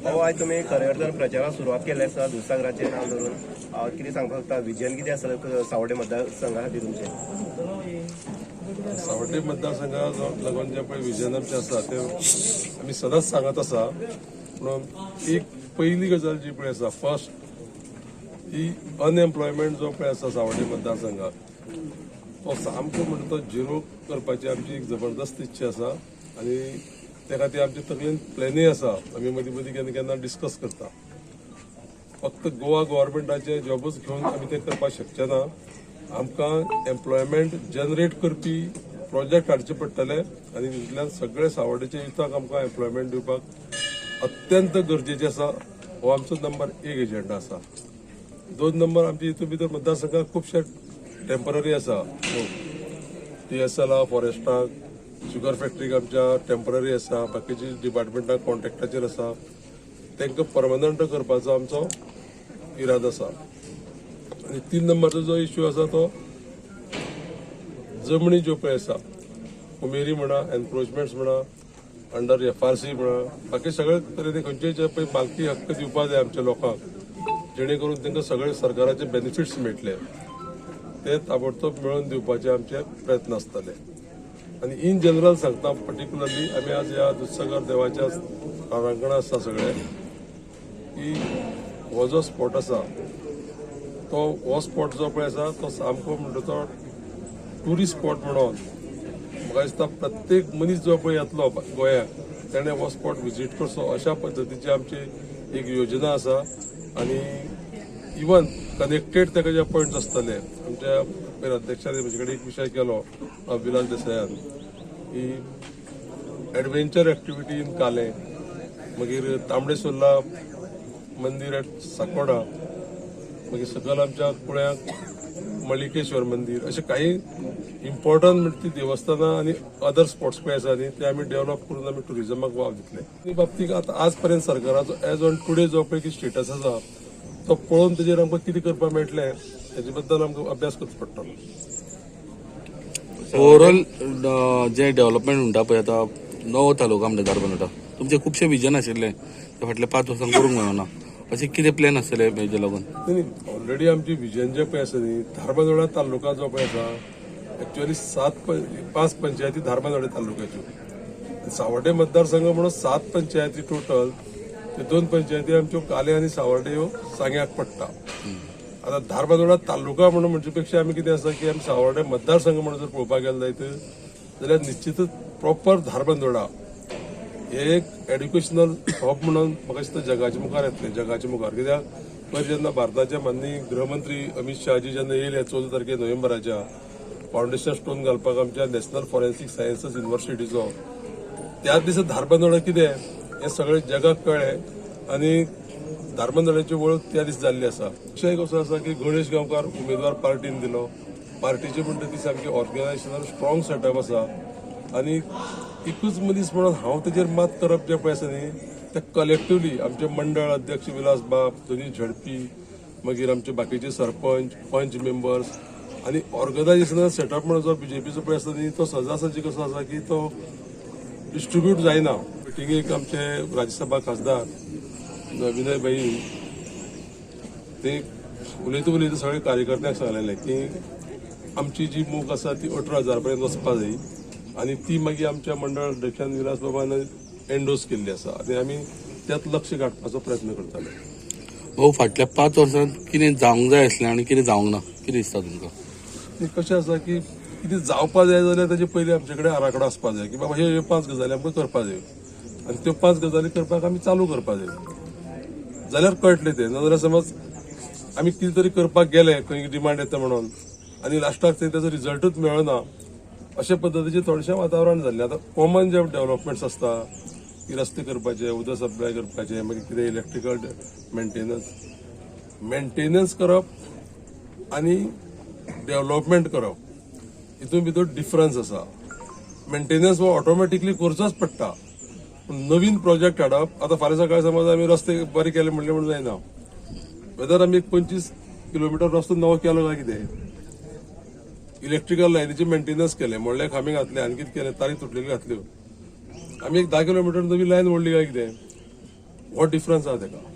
हो, आयज तुमी खऱ्या अर्थान प्रचाराक सुरवात केल्ली आसा दुधसागराचें नांव धरून. कितें सांगपाक शकता, विजन कितें आसा सावड्डे मतदारसंघा खातीर तुमचें? सावड्डे मतदारसंघाक लागून जें पळय विजन आमचें आसा तें आमी सदांच सांगत आसा. पूण एक पयली गजाल जी पळय आसा, फर्स्ट ही अनएम्प्लॉयमेंट जो पळय आसा सावड्डे मतदारसंघात तो सामको म्हणटा तो झिरो करपाची आमची एक जबरदस्त इच्छा आसा आनी त्या खातीर आमच्या तकलेन प्लॅनूय आसा. आमी मदीं मदीं केन्ना केन्ना डिस्कस करता. फक्त गोवा गव्हर्मेंटाचे जॉबूच घेवन आमी तें करपाक शकचे ना. आमकां एम्प्लॉयमेंट जनरेट करपी प्रोजेक्ट हाडचे पडटले आनी तितूंतल्यान सगळे सावड्डेच्या युथाक आमकां एम्प्लॉयमेंट दिवपाक अत्यंत गरजेचें आसा. हो आमचो नंबर एक एजेंडा आसा. दोन नंबर, आमच्या हितून भितर मतदारसंघात खुबशे टेंपररी आसा. टीएसएला, फॉरेस्टाक, शुगर फॅक्टरीक आमच्या टेंपररी आसा, बाकीची डिपार्टमेंटाक कॉन्ट्रॅक्टाचेर आसा. तांकां परमनंट करपाचो आमचो इरादो आसा. आनी तीन नंबरचो जो इश्यू आसा तो जमनी ज्यो पळय आसा, कुमेरी म्हणा, एनक्रोचमेंट्स म्हणा, अंडर एफआरसी म्हणा, बाकी सगळे तरेन खंयचे जे पळय मालकी हक्क दिवपा जाय आमच्या लोकांक, जेणे करून तांकां सगळे सरकाराचे बेनिफिट्स मेळटले, ते ताबडतोब मेळोवन दिवपाचे आमचे प्रयत्न आसतले. आनी इन जनरल सांगता, पर्टिक्युलरली आमी आज ह्या दुधसागर देवाच्या प्रांगणां आसा सगळे की हो जो स्पॉट आसा तो हो स्पॉट जो पळय आसा तो सामको म्हणटा तो ट्युरिस्ट स्पॉट म्हणून म्हाका दिसता प्रत्येक मनीस जो पळय येतलो गोंयाक तेणें हो स्पॉट विजीट करचो अशा पद्दतीची आमची एक योजना आसा. आनी इवन कनेक्टेड ताका जे पॉयंट्स आसतले, आमच्या पयर अध्यक्षान म्हजे कडेन एक विशय केलो विलास देसायान की एडवेंचर एक्टिविटी इन कालें, मागीर तांबडे सुर्ला मंदीर एट साकोडा, मागीर सकयल आमच्या कुळ्याक मल्लिकेश्वर मंदीर, अशे काही इम्पॉर्टंट म्हणटा ती देवस्थानां आनी अदर स्पॉट्स पळय आसा न्ही, ते आमी डेव्हलप करून आमी टुरिजमाक वाव दितले. आनी बाबतीक आतां आज पर्यंत सरकाराचो एज ऑन टुडे जो पळय की स्टेटस आसा तो पळोवन तेजेर आमकां कितें करपाक मेळटलें हेजे बद्दल आमकां अभ्यास करचो पडटलो. ओवरऑल जे डेव्हलपमेंट म्हणटा पळय, आतां नवो तालुका म्हणटा धारबांदोडा, तुमचे खुबशे विजन आशिल्ले ते फाटल्या 5 वर्सांक करूंक मेळना, अशें कितें प्लॅन आसतले हेजे लागून? नाही, ऑलरेडी आमची विजन जे पळय आसा न्ही, धारबांदोडा तालुका जो पळय आसा, एक्च्युअली सात पांच पंचायती धारबांदोडा तालुक्याच्यो, सावर्डे मतदारसंघ म्हणून सात पंचायती टोटल. ते दोन पंचायती आमच्यो काले आनी सावर्डे ह्यो सांग्याक पडटा. आता धारबांदोडा तालुका म्हणून म्हणचे पेक्षा आमी कितें आसा की आमी सावर्डे मतदारसंघ म्हणून जर पळोवपाक गेले जायत जाल्यार निश्चितच प्रॉपर धारबांदोडा हे एक एड्युकेशनल हब म्हणून म्हाका दिसता जगाच्या मुखार येतलें, जगाच्या मुखार. कित्याक पयर जेन्ना भारताचे माननीय गृहमंत्री अमित शहाजी जेन्ना येयले 14 तारखे नोव्हेंबराच्या फावंडेशन स्टोन घालपाक आमच्या नॅशनल फॉरेन्सिक सायन्सीस युनिव्हर्सिटीचो, त्याच दिसा धारबांदोडा कितें हें सगळें जगाक कळ्ळें आनी धारबांदोड्याची वळख त्या दीस जाल्ली आसा. विशय कसो आसा की गणेश गांवकार उमेदवार पार्टीन दिलो. पार्टीची म्हणटा ती सामकी ऑर्गनायझेशनल स्ट्रॉंग सेटअप आसा आनी एकूच मनीस म्हणून हांव तेजेर मात करप जें पळय आसा न्ही, ते कलेक्टिवली आमचे मंडळ अध्यक्ष विलास बाब, दोनी झडपी, मागीर आमचे बाकीचे सरपंच, पंच मेंबर्स आनी ऑर्गनायझेशनल सेटअप म्हणून जो बीजेपीचो पळय आसा न्ही, तो सहजासहजी कसो आसा की तो डिस्ट्रीब्यूट जायना. मिटिंगेक आमचे राज्यसभा खासदार विनय भाई ते उलयता उलयता सगळे कार्यकर्त्यांक सांगलेले की आमची जी मोख आसा ती 18,000 पर्यंत वचपा जाय आनी ती मागीर आमच्या मंडळ अध्यक्षान विलास बाबान एन्डोर्स केल्ली आसा आनी आमी त्यात लक्ष गाठपाचो प्रयत्न करताले. भाऊ, फाटल्या 5 वर्सांत कितें जावंक जाय आसलें आनी कितें जावंक ना, कितें दिसता तुमकां? ते कशें आसा की कितें जावपा जाय जाल्यार ताजे पयलीं आमचे कडेन आराखडो आसपा जाय की बाबा ह्यो ह्यो पांच गजाली आमकां करपा जाय आनी त्यो पांच गजाली करपाक आमी चालू करपा जाय जाल्यार कळटलें तें. नाजाल्यार समज आमी कितें तरी करपाक गेले, खंय डिमांड येता म्हणून, आनी लास्टाक थंय ताजो रिजल्टूच मेळना, अशे पद्दतीचें थोडेशें वातावरण जाल्लें. आतां कॉमन जे डेव्हलपमेंट्स आसता की रस्ते करपाचे, उदक सप्लाय करपाचे, मागीर कितें इलेक्ट्रिकल मेंटेनन्स, मेंटेनन्स करप आनी डेव्हलपमेंट करप हितून भितर डिफरन्स आसा. मेंटेनन्स हो ऑटोमॅटिकली करचोच पडटा, पूण नवीन प्रोजेक्ट हाडप, आतां फाल्यां सकाळी समज आमी रस्ते बरे केले म्हणले म्हणून जायना. वेदर आमी एक 25 किलोमिटर रस्तो नवो केलो काय कितें, इलेक्ट्रिकल लायनीचे मेंटेनन्स केलें, मोडले खांबे घातले आनी कितें केलें, तारी तुटलेली घातल्यो, आमी एक 10 किलोमिटर नवी लायन ओडली काय कितें. व्हड डिफरन्स आहा तेका.